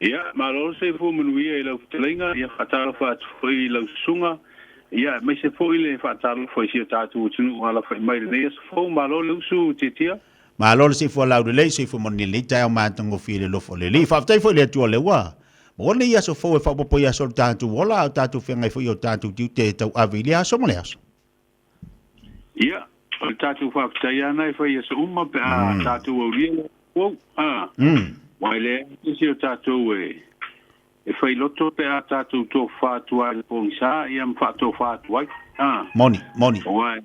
Ia, malo le soifua manuia i lau fetalaiga, ia faatalofa atu foi i lau susuga, ia aemaise foi le faatalofa i si o tatou atunuu alafai mai i lenei aso fou. Malo le usu Tiatia. Malo le soifua laulelei, soifua manuia i lenei taeao matagofie i le alofa o le Alii. Faafetai foi i le Atua o lea ua maua lenei aso fou e faaopoopo i aso o le tatou ola, a o tatou feagai foi i o tatou tiute e tauave i lea aso ma lea aso. Ia, o le tatou faafetai lava lena e fai i aso uma pe a tatou aulia le aso fou. Aua e leai se isi o tatou e e fai loto pe a tatou tofafa atu lava i le pogisa ia ma faatofa atu ai. Moni, moni. Aua e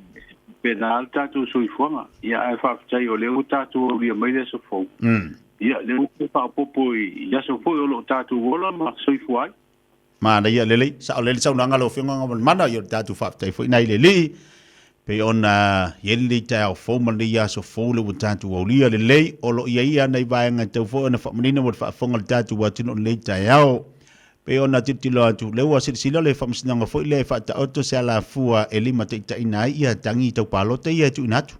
faapena le tatou soifuaga. Ia ae faafetai o lea ua tatou aulia mai le aso fou. Ia, lea ua toe faaopoopo i aso foi o lo o tatou ola ma soifua ai. Manaia lelei, sao lelei le saunoaga a lau Afioga Galumalemana, ia o le tatou faafetai foi lena i le Alii, pei ona i ai lenei taeao fou ma lenei aso fou lea ua tatou aulia lelei, o lo o i ai lava nai vaega e tatau foi ona faamanino mo le faafofoga a le tatou atunuu i lenei taeao. Pei ona tilotilo atu, lea ua silasila le Faamasinoga foi lea e faataoto se alafua e limataitaiina ai ia tagi tau palota ia e tuuina atu.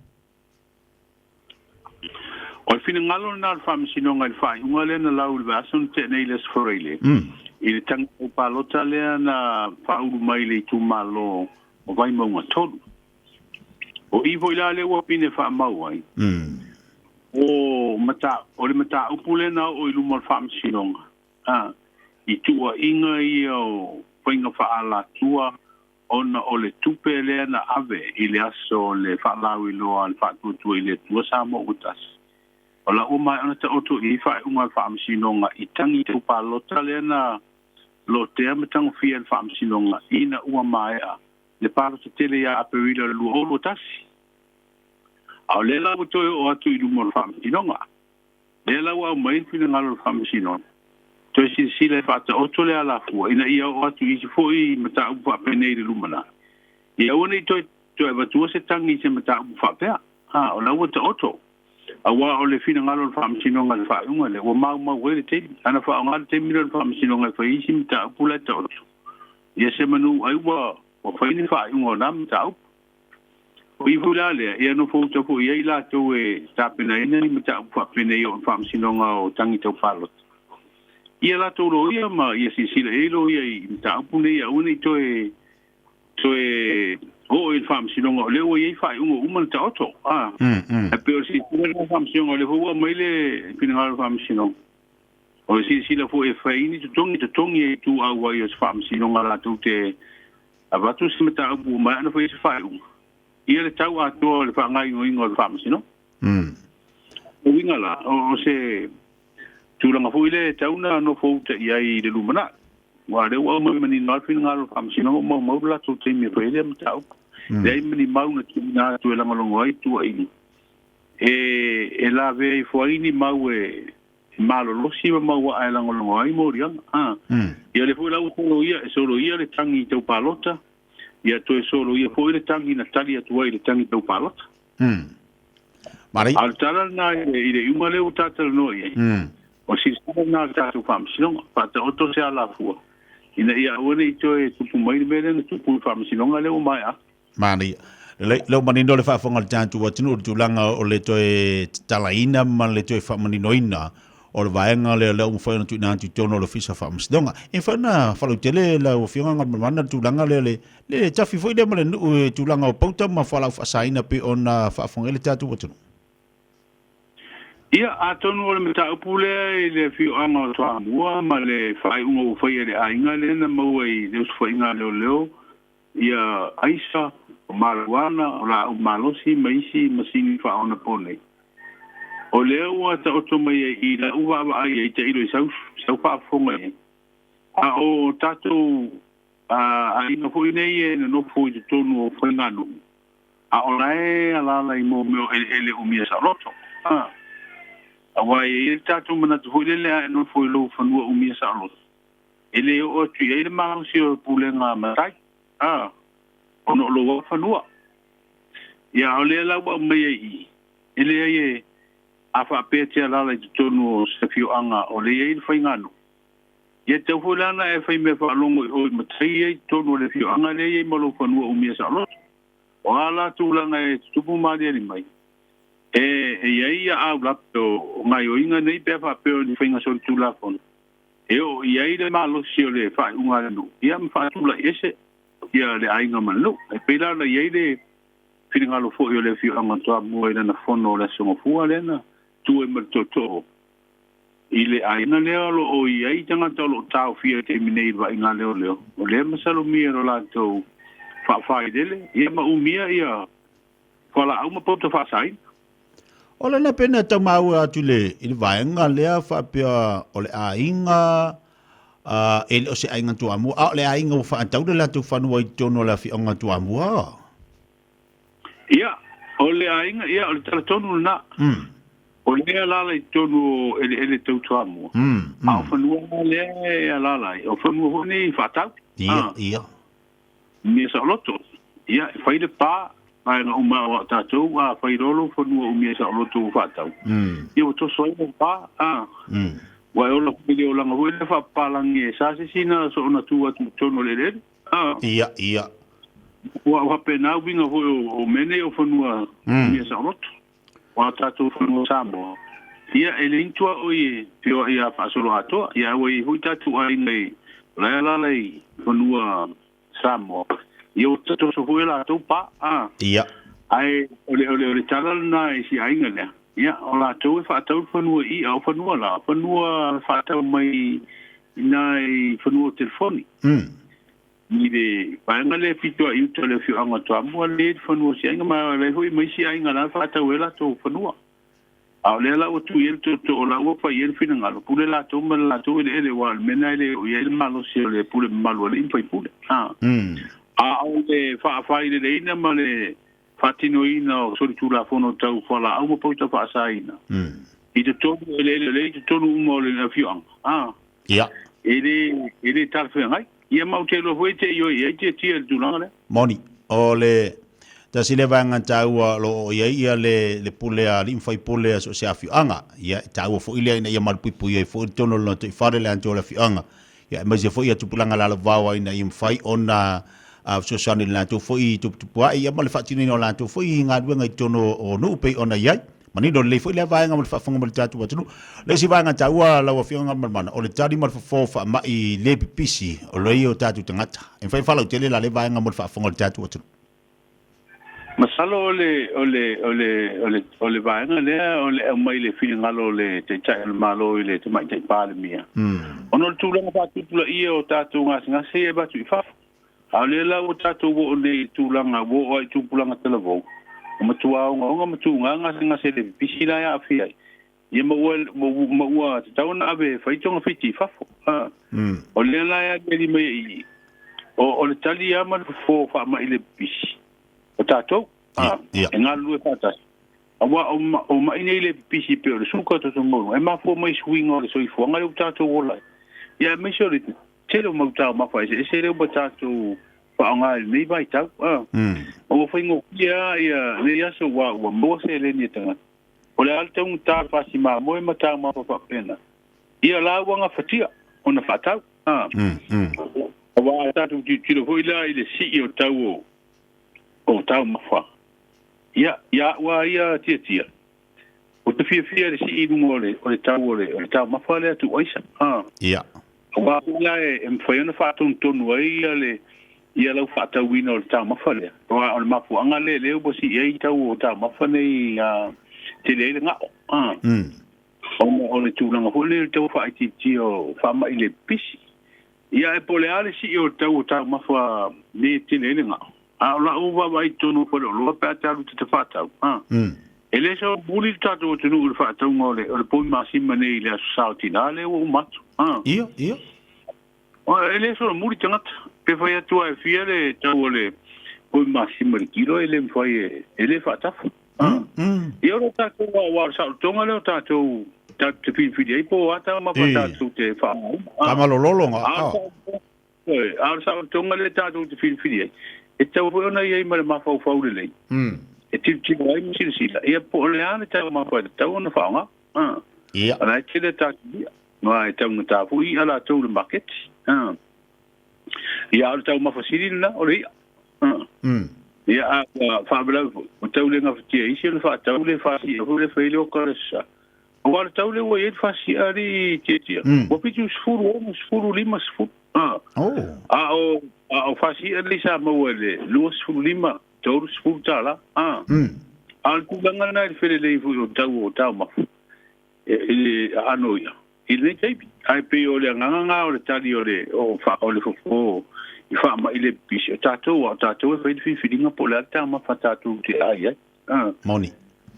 O le finagalo lena o le Faamasinoga i le faaiuga lea na lau i le vaiaso na tea nei i le Aso Faraile, i le tagi tau palota lea na faaulu mai i le itumalo o Vaimauga 3. O i foi la lea ua pine faamau ai, o mata, o le mataupu lea na oo i luma o le Faamasinoga, a, i tuuaiga ia o faiga faaalatua ona o le tupe lea na ave i le aso o le faalauiloa a le Faatuatua i le Atua Samoa ua tasi. O la ua maea ona taoto i ai faaiuga a le Faamasinoga i tagi tau palota lea na lotea ma tagofia e le Faamasinoga ina ua maea le palota tele ia Aperila o le 2021. A o lea la ua toe oo atu i luma o le Faamasinoga. Lea la ua aumai le finagalo o le Faamasinoga, toe silasila e faataoto le alafua ina ia oo atu i isi foi mataupu faapenei i le lumanai. Ia aua ne i toe toe avatua se tagi i se mataupu faapea. A, o la ua taoto. Aua o le finagalo o le Faamasinoga i le faaiuga lea, ua maumau ai le taimi. Ana faaaoga le taimi lea o le Faamasinoga e fai ai isi mataupu la e taoto, ia semanu ai ua fai ni faaiuga o na mataupu. O i foi la lea, ia nofo uta foi i ai latou e tapenaina ni mataupu faapenei o le Faamasinoga o Tagi Tau Palota. Ia latou loia ma ia silasila i ai loia i mataupu nei, aua ne i toe toe oo i le Faamasinoga o lea ua i ai faaiuga uma na taoto. A, ae pei o le silasila lena o le Faamasinoga, o lea foi ua aumai le finagalo o le Faamasinoga. O le silasila foi e fai ni totogi, totogi e itu auai o se Faamasinoga latou te avatu se mataupu ua maea ona fai se faaiuga, ia le tau atoa o le faagaoioiga o le Faamasinoga. O uiga la, o se tulaga foi lea e tatau ona nofo uta i ai i le lumanai. Aua o lea ua aumai manino lava le finagalo o le Faamasinoga ua maumau le latou taimi e fai ai lea mataupu. Leai ma ni mau na tuuina atu e lagolago ai tuuaiga e lavea ifo ai ni mau e malolosi ma mau aa e lagolago ai moliaga. A. Ia lea foi la ua soloia, e soloia le tagi tau palota, ia toe soloia foi le tagi na tali atu ai i le tagi tau palota. Mari. A o le tala lena i le iuga lea ua ta talanoa i ai, o le silasila lena a le tatou Faamasinoga, faataoto se alafua ina ia aua ne i toe tupu mai le mea lea na tupu i le Faamasinoga lea ua maea atu. Manaia. Lelei, lea ua manino le faafofoga a le tatou atunuu i le tulaga o le toe tatalaina ma le toe faamaninoina o le vaega lea, lea ua mafai ona tuuina atu i totonu o le Ofisa o Faamasinoga. E mafai ona faalautele lau Afioga Galumalemana le tulaga lea, le, le tafi foi lea ma le nuu i tulaga o pauta ma fualaau faasaina pei ona faafofoga ai le tatou atunuu. Ia, atonu o le mataupu lea i le afioaga o Toamua ma le faaiuga ua faia e le aiga lea na maua i le osofaiga a leoleo ia aisa, o marijuana, o laau malosi ma isi masini faaonaponei. O lea ua taoto mai ai i lau vaavaai ai tailo i sau, sau faafofoga i ai. A o tatou aiga foi nei e nonofo i totonu o faiganuu, a o la e alaala i mea o eleele umia saoloto. Aua e i ai le tatou manatu foi lele a e nofo i lou fanua umia saoloto, E le oo atu i ai le malosi o le pulega a matai, a, ona o lou lava fanua. Ia, a o lea la ua aumai ai i i, e leai e, a faapea e te alaala i totonu o se afioaga o lea e i ai le faiganuu, ia e tatau foi la ona e fai mea faalogo i o i matai ia i totonu o le afioaga lea e i ai ma lou fanua umia saoloto. O a la tulaga e tutupu ma aliali mai, e i ai aulape o gaoioiga nei pe a faapea o ni faiga solitulafono. E oo i ai le malosi o le faaiuga a le nuu, ia ma faatulai ese ia le aiga ma le nuu. E pei la ona i ai le finagalo foi o le afioaga o Toamua i lana fono o le Aso Gafua lea na tu ai ma le tootoo i le aiga lea o lo o i ai tagata o lo o taofia i le taimi nei i le vaaiga a leoleo, o lea e masalomia i lo latou faafailele ia ma umia ia fualaau ma pauta faasaina. O lena pei ona tau maua atu i le, i le vaega lea faapea o le aiga e le o se aiga Toamua, a o le aiga ua faatau le latou fanua i totonu o le afioaga Toamua. Ia, o le aiga, ia, o le tala tonu lena. O lea e alaala i totonu o eleele tau Toamua, a o fanua lea e alaala ai, o fanua foi nei faatau. Ia, ia. Umia saoloto. Ia, e fai le pa, vaega uma o tatou, a fai loa lou fanua umia saoloto ua faatau. Ia ua toso ai lau pa, a. Ua e ola foi i le olaga foi lea faapapalagi e sa se isi na soona tu atu i totonu o le eleele. A. Ia, ia. Ua faapena uiga foi o mea nei o fanua umia saoloto. O a tatou fanua Samoa, ia e leai ni tuaoi e feoai a faasoloatoa, ia ae ua i ai foi tatou aiga i o la e alaala i fanua Samoa, ia ua toso foi e latou pa, a. Ia. Ae o le, o le, o le tala lena i si aiga lea, ia o latou e faatau le fanua i i, a o fanua la, o fanua faatau mai i nai fanua o telefoni. I le vaega lea pito a i uta o le afioaga o Toamua lea i le fanua o si aiga ma leai foi ma isi aiga la e faatau ai latou fanua. A o lea la ua tuu i ai le tootoo o la ua fai i ai le finagalo, pule latou ma le latou eleele aua o le mea lena e le oo i ai le malosi o le pule mamalu a alii ma faipule. A o le faafaileleina ma le faatinoina o solitulafono tau fualaau ma pauta faasaina i totonu o eleele o lea e i totonu uma o le afioaga, Ia. E le, e le talafeagai. Ia ma ou te iloa foi e te ioe i ai Tiatia i le tulaga lea. Moni. O le tasi lea vaega taua o lo o i ai ia le, le pule a alii ma faipule a so o se afioaga. Ia, e taua foi lea ina ia malupuipuia ai foi totonu o le lotoifale le atoa o le afioaga. Ia, aemaise foi ia tupulaga lalovaoa ina ia mafai ona fesoasoani i le latou foi tuputupua'i ia ma le faatinoina o latou foi galuega i totonu o nuu pei ona i ai. Manino lelei foi lea vaega mo le faafofoga mai le tatou atunuu. Le isi vaega taua lau Afioga Galumalemana, o le tali ma le fofo o faamai le pipisi o lo o tatou tagata. E mafai ona faalautele la lea vaega mo le faafofoga o le tatou atunuu. Masalo o le, o le, o le, o le, o le vaega lea o le aumai le finagalo o le Taitai o le Malo i le Tamaitai Palemia. Ona o le tulaga faatupulaia o tatou gasegase ia e avatu i fafo. A o lea la ua tatou oo nei i le tulaga ua oo lava i tupulaga talavou, ua matua ogaoga ma tuga gasegase le pipisi la e aafia ai, ia ma ua, ma ua tatau ona ave e fai togafiti i fafo. A, o lea la e aliali mai ai i i, o, o le tali lava ma le fofo o faamai le pipisi, o tatou, a, e galulue faatasi. Aua o, o mai nei le pipisi pei o le suka toto maualuga, e mafua mai i suiga o le soifuaga lea ua tatou ola ai. Ia aemaise o le tele o mau taumafa eseese lea ua tatou faaaoga i lenei vaitau. A, ua faigofie lava ia lenei aso aua ua maua seleni e tagata. O le a le taugata o le fasi mamoe ma taumafa faapena, ia la ua gafatia ona faatau. A, aua a tatou tilotilo foi la i le sii o tau o taumafa, ia, ia au lava ia Tiatia, Ou te fiafia i le sii i luga o le, o le tau o le, o le taumafa lea tuu aisa. A. Ia. Aua foi la e, e mafai ona faatonutonu ai ia le, ia lau faatauina o le taumafa lea. Aua o le mafuaaga lea lea ua sii ai tau o taumafa nei a, tele ai le gao. A. Ona o le tulaga foi lea i le tau faaitiitia o faamai le pipisi. Ia ae po o le a le sii o le tau o taumafa nei e tele ai le gao. A o lau vaavaai i totonu o faleoloa pe a te alu i te faatau, a, e le solomuli le tatou atunuu i le faatauga o le, o le poi masima nei i le Aso Sa o Tina lea ua uma atu. A. Ia, ia. E le solomuli tagata. Pe fai atu lava e fia le tau o le poi masima i le kilo, e le mafai e, e le faatafa. A. Ia o le tatou, aua o le saolotoga lea o tatou, tatou te filifili ai po o a taumafa tatou te faaaogaina. A. Tamalolologa, a. Ioe, a o le saolotoga lea tatou te filifili ai, e tatau foi ona i ai ma le mafaufau lelei, e tilotilo ai ma silasila, ia po o le a le taumafa e tatau ona faaaoga. A, Ia. O la e tele a tatou i'a, aua e taugata foi i'a latou i le maketi. A, ia, a o le taumafa sili lena, o le i'a. A, ia, a ua faalavelave foi, ua tau le gafatia e isi ona faatau le fasi i'a foi lea e fai ai le oka o le Aso Sa. Aua o le tau lea ua i ai le fasi'a alii Tiatia, ua 76, 50. A o a o fasi'a nei sa maua i le 25, 30 tala. A o le tulaga lena i le felelei foi o tau o taumafa i le aano ia i lenei taimi. Ae pei o le agaga lena o le tali o le o le fofo i faamai le pipisi, o tatou a o tatou e fai le filifiliga po o le a le taumafa tatou te ai ai. Moni.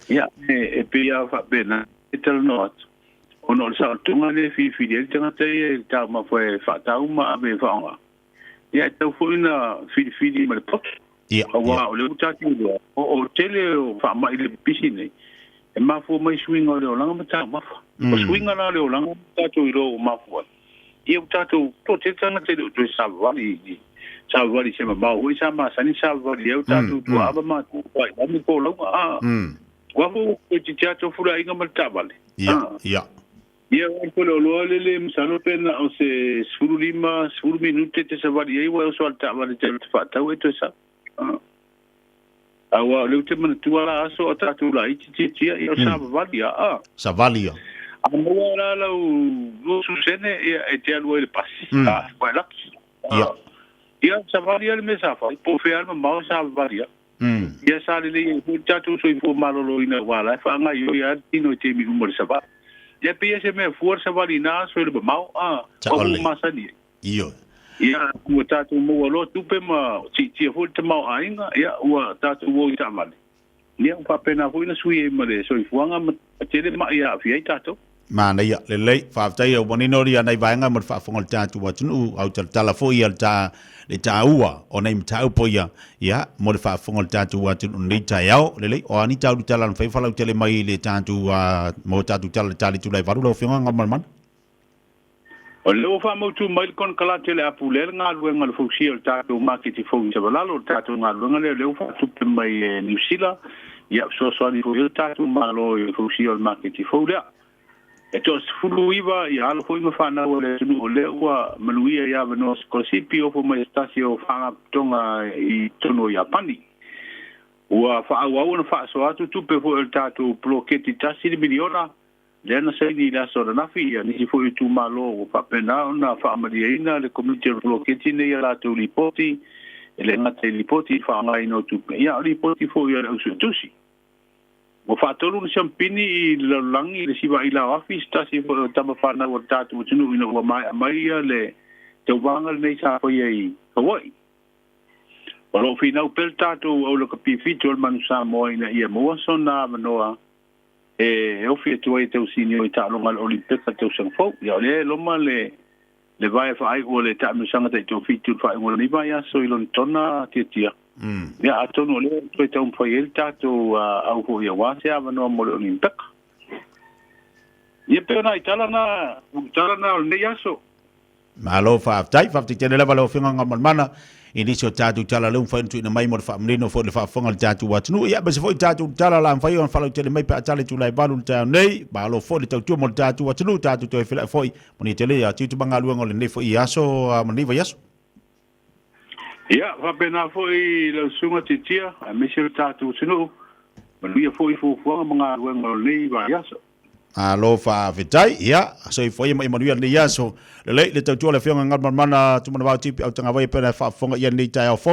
Ia, e pei lava faapena e talanoa atu, ona o le saolotoga lea e filifili ai le tagata ia i le taumafa e faatau ma ave e faaaoga. Ia, e tatau foi ona filifili ma le poto. Aua o lea ua tatou iloa, o le tele o faamai le pipisi nei, e mafua mai i suiga o le olaga ma taumafa. O suiga la o le olaga ua tatou iloa ua mafua ai, ia ua tatou toatele tagata e le o toe savavali i savavali i se mamao foi sa masani savavali ai o tatou tuaa ma matua i lagi po o lauga a ua foi ua toeitiiti lava tofulaiga ma le taavale a ia ia ua le oloa le le masalo pe na o se 15 10 minute te savali ai ua e oso a le taavale te te faatau e toe sau aua o lea ou te manatua la aso a tatou laiti tiatia ia o savavali a a savali a a maua la lau 20 sene ia e te alu ai le pasi a ua e laki ia ia savali a le mea sa fai po o fea le mamao savavali a ia sa lelei ai foi le tatou soifua maloloina aua la e faagaoioi lava le tino i taimi uma o le savali ia pei e se mea fua le savali i na aso i le mamao a ua masani ai. Ioe. Ia, ua tatou maua loa tupe ma siitia foi le tamaoaiga, ia, ua tatou o i taavale. Ia, ua faapena foi ona sui ai ma le soifuaga ma tele ma'i e aafia ai tatou. Manaia, lelei, faafetai ua manino ia nai vaega mo le faafofoga o le tatou atunuu, au talatala foi ia le taua o nai mataupu ia, ia, mo le faafofoga o le tatou atunuu i lenei taeao. Lelei, o a ni taulu tala na mafai ona faalautele mai i le tatou, mo tatou tala i le ta le itula e 8 lau Afioga Galumalemana? O lea ua faamautu mai le konekarate o le a pulea le galuega o le fausia o le tatou maketi fou i Savalalo. O le tatou galuega lea o lea ua faatupe mai e Niu Sila, ia fesoasoani foi ai le tatou Malo i le fausia o le maketi fou lea. E toa-19 ia alo foi ma fanau a le atunuu o lea ua manuia i avanoa sikolasipi ofo mai e se tasi o faalapotopotoga i totonu o Iapani. Ua faaauau ona faasoa atu tupe foi o le tatou poloketi tasi le miliona Lea na saini i le aso ananafi ia nisi foi o itumalo ua faapena ona faamalieina le Komiti o le Poloketi nei a latou lipoti, e le gata i lipoti i le faaaogaina o tupe, ia a o lipoti foi a le ausuetusi. Ua faatolu ona siampini i le lalolagi le siva i Laoafi, se tasi foi o tama fanau a le tatou atunuu ina ua maea mai ia le tauvaga lenei sa faia i Hawaii. O lo o finau pea le tatou au lakapi fitu o le Manu Samoa ina ia maua sona avanoa e ofi atu ai e tausini o i taaloga a le Olimpeka i le tausaga fou. Ia, o lea e loma le le vae faaiu o le taamilosaga taitoafitu i le faaiuga o lenei vaiaso i Lonetona Tiatia. Ia, atonu o lea e toe taumafai ai le tatou au foi aua se avanoa mo le Olimpeka. Ia, pei o nai tala na, tala na o lenei aso. Malo faafetai, faafetai tele lava lau Afioga Galumalemana i nisi o tatou tala lea ua mafai ona tuuina mai mo le faamanino foi o le faafofoga a le tatou atunuu. Ia aemaise foi tatou tala o le a mafai ona faalautele mai pe a tala itula e 8 i le taeao nei. Malo foi le tautua mo le tatou atunuu, tatou toe feiloai foi. Manuia tele ia tiute ma galuega o lenei foi aso ma lenei vaiaso. Ia, faapena foi lau Susuga Tiatia, aemaise o le tatou atunuu. Manuia foi fuafuaga ma galuega o lenei vaiaso. Malo faafetai. Ia, soifua ia ma ia manuia lenei aso. Lelei le tautua a le Afioga Galumalemana Tumanavao Tipi Autagavaia pei ona e faafofoga i ai lenei taeao fou.